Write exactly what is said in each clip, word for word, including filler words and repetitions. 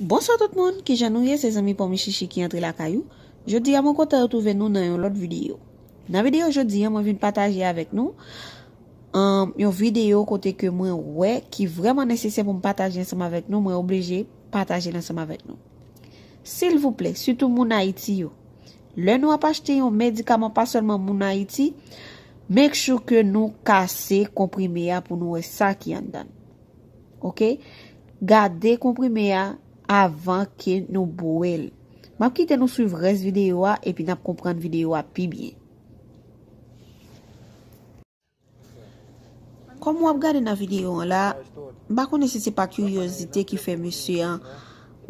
Bonswa tout moun, kijan nou ye? Se zanmi pa w Michichi ki antre lakay ou. Jodi a mwen kontan retwouve nou nan yon lòt videyo. Nan videyo jodi a mwen vin pataje avèk nou um, yon videyo kote ke mwen wè ki vrèman nesesè pou m pataje ansanm avèk nou, mwen oblije pataje l ansanm avèk nou. Silvouplè, sitou moun Ayiti yo, lè nou ap achte yon medikaman, pa sèlman moun Ayiti, make sure ke nou kase konprime a pou nou wè sa ki anndan. Ok? Gade konprime a avan ke nou bwè l. M ap kite nou swiv rès videyo a epi n ap konprann videyo a pi byen. Kòm w ap gade nan videyo an la, m pa konnen si se pa kiryozite ki fè mesye an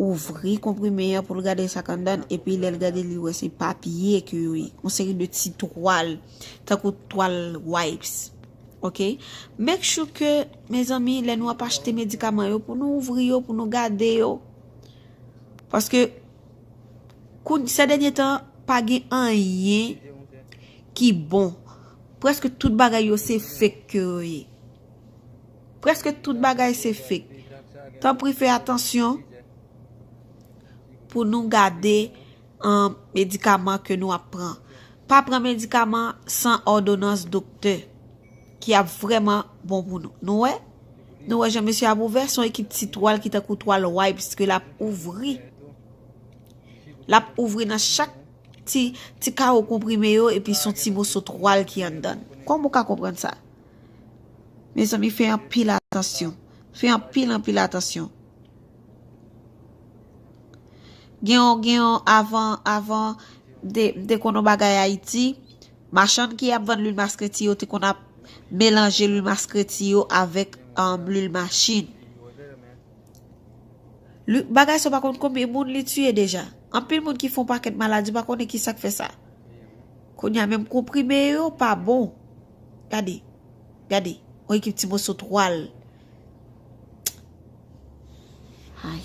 ouvri konprime an pou l gade sa k anndan, epi lè l gade li wè se papye ke yo ye, yon seri de ti twal, tankou twal wipes. Ok? Make sure ke, mezanmi, lè nou ap achte medikaman yo, pou nou ouvri yo, pou nou gade yo. Paske, koun, sè dènye tan, pa gen anyen ki bon. Prèske tout bagay yo se fake ke yo ye. Prèske tout bagay se fake. Tanpri fè atansyon pou nou gade um, medikaman ke nou ap pran. Pa pran medikaman san òdonans doktè ki ap vrèman bon pou nou. Nou wè? Nou wè jan mesye ap ouvè, se yon ekip ti twal ki tankou twal wipes ke l ap ouvri. L ap ouvri nan chak ti, ti kawo konprime yo epi se yon ti moso twal ki anndan. Kòman w ka konprann sa? Mezanmi, fè anpil atansyon. Fè anpil, anpil atansyon. Gen yon, gen yon avan, avan de, de konnen bagay Ayiti, machann ki ap vann lwil maskreti yo te konn ap melanje lwil maskreti yo avèk um, lwil machin. Lwil, bagay sa w pa konn konbyen moun li tiye deja. Anpil moun ki fè yon pakèt maladi pa konnen ki sa k fè sa. Kounye a menm konprime yo pa bon. Gade, gade, yon ekip ti moso twal. Ay.